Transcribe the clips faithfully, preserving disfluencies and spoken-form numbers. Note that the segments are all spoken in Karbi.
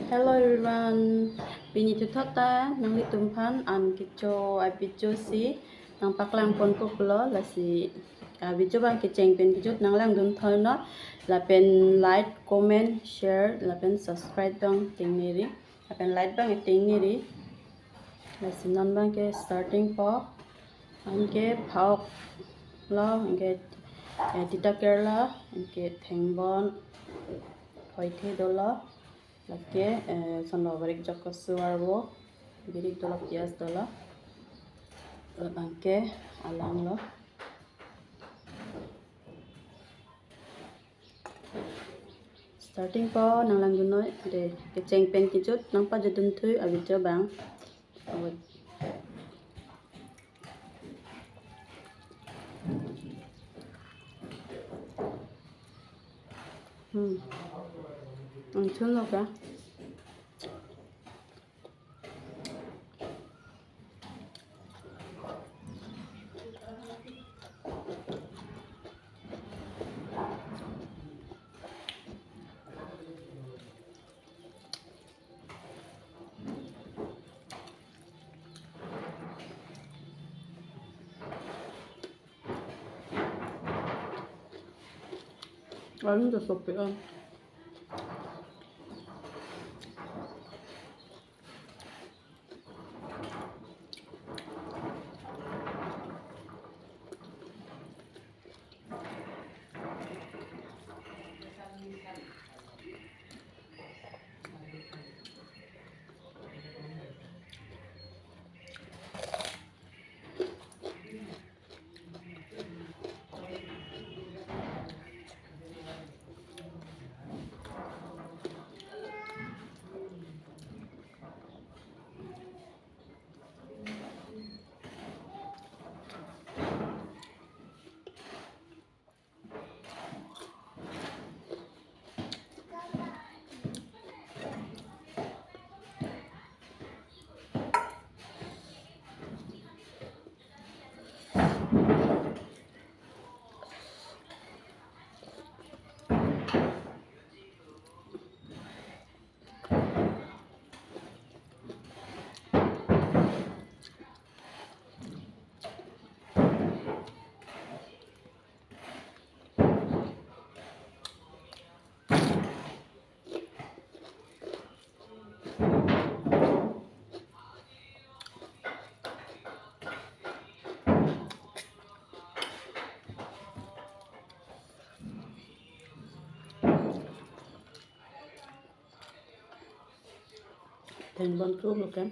Hello everyone, pini thuthot ta nanglitum aphan an kecho a-video si nangpaklang ponpo pulo, lasi a-video abang kecheng pen kejut nanglangdun thoi non, lapen like, comment, share, lapen subscribe abang tengneri, lapen like abang tengneri. Lasi non abang ke starting po, anke phak lo, anke, eh, tita kerla, anke thengbon, khoithe dolo, lake, eh, sonlo barik jok keso arvo, birik dolo, piyaj dolo, anke alang lo. Starting po nanglangdun noi, de, kecheng pen kejut nangpajutdun thu a-video abang. Oi. Hmm. Ang chun lo ka? Aning ta sopi an. Thengbon krum lo kan.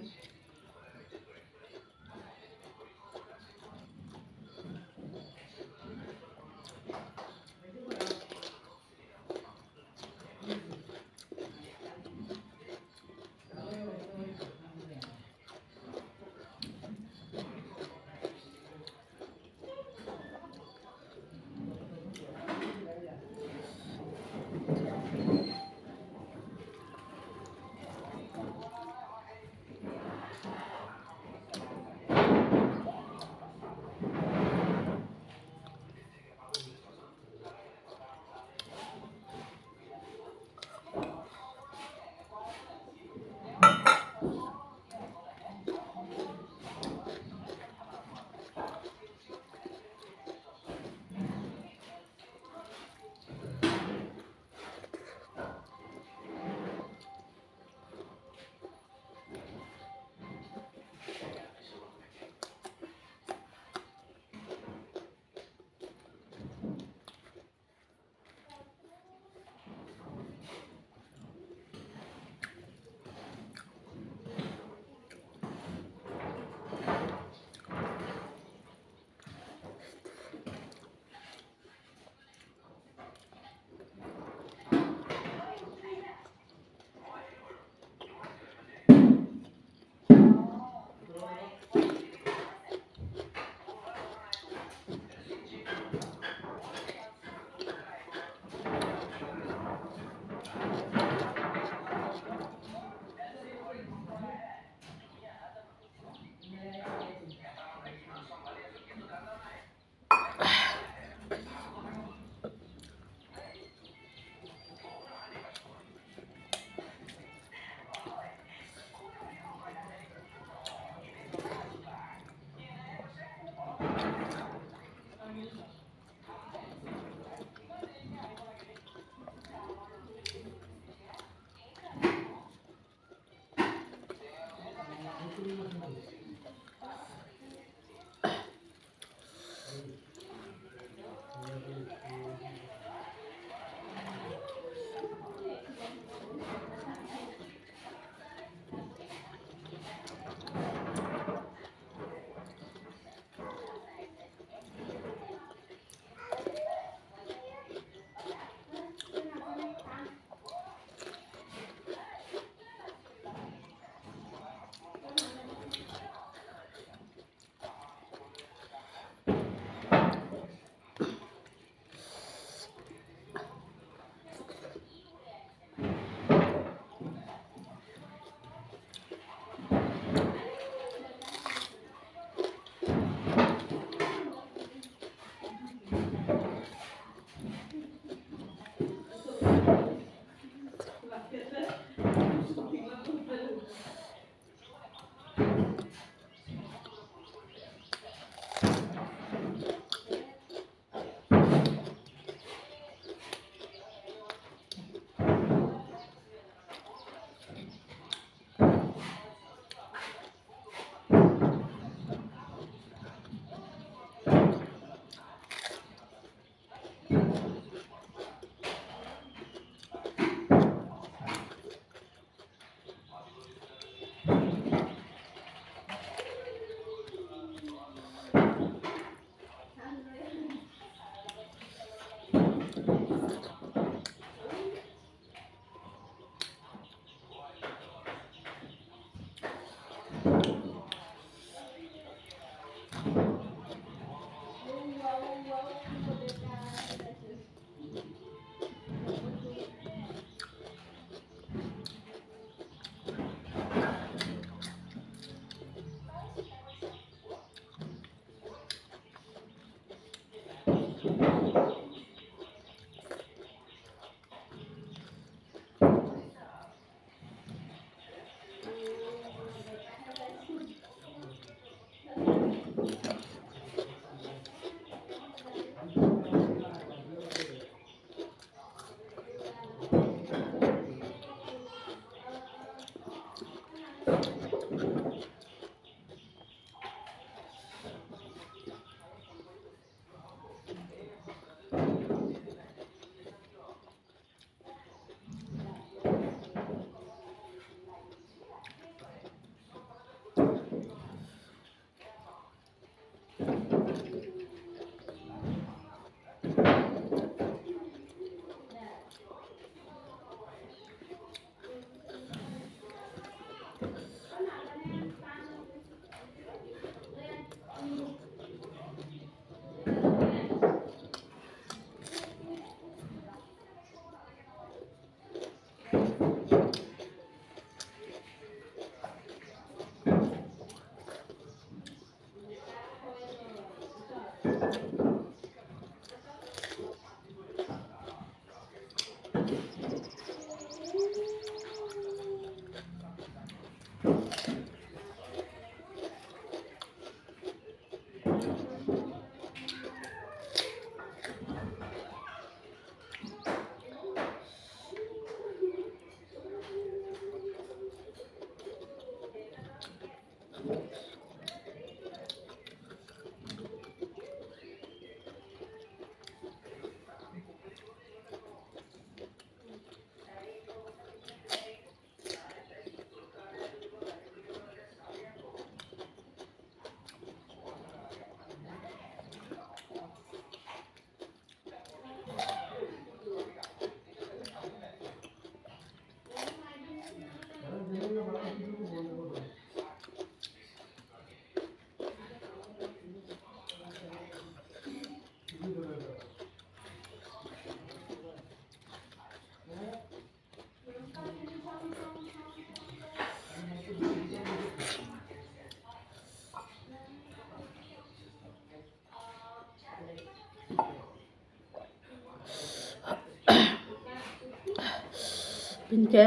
Pini ke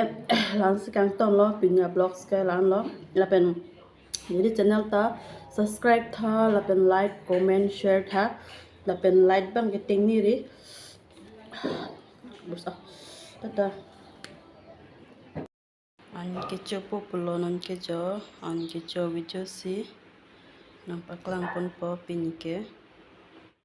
la-ansi kangtonlo, pini a-vlogs ke la-anlo. Lapen neli channel ta subscribe tha, lapen like, comment, share tha, lapen light abang ke tengneri. Bus ah. Tata. An kecho po pulo, non kecho, an kecho video si nangpaklang ponpo pini ke.